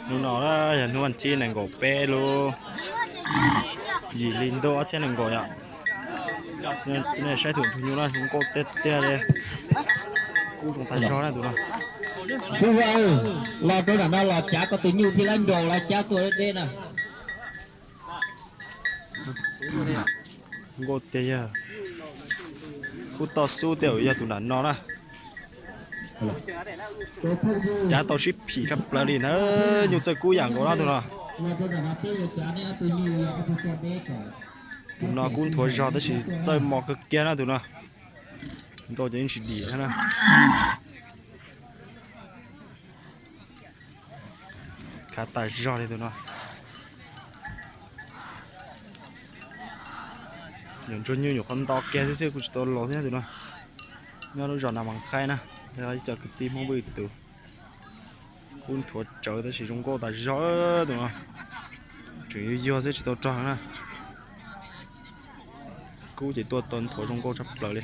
Hnub no na yog hnub vas thib nees nkaum peb lub yim hli ntuj ob txhiab nees nkaum yom. Nej saib tus ntsuag nyuj na, zoo nkauj tiag tiag li. Kub zoo tag zog na tus no. Xib hwb, los rau nram no los cav koj tus nyuj thiab lab nraus los cav tuaj deb deb na. Nkauj tiag yog, kub toj xub tej zaum yog tus nram no na. Cav tau sib phim tshaj plaws li na, nyuj txawj kub yam nkaus na tus no. Tus no kub nthuav zog tab sis txawj mos kawg kiag na tus no. Nkauj ces yeej tsis dim thiab na. Khav tas zog li tus no. Nyuam ntsuag nyuj nyuam qhuav nto kiag xwb xwb, kuj tsis tau laus thiab tus no. Nyob lub zos Nas Mas Khaib na, ib co kwv tij Hmoob Vwj tus. Kub nthuav tsawv tab sis zoo nkauj tas zog tus no. Tseem yuag yuag xwb tsis tau rog na. Kub ces tuaj tau nthuav zoo nkauj tshaj plaws li.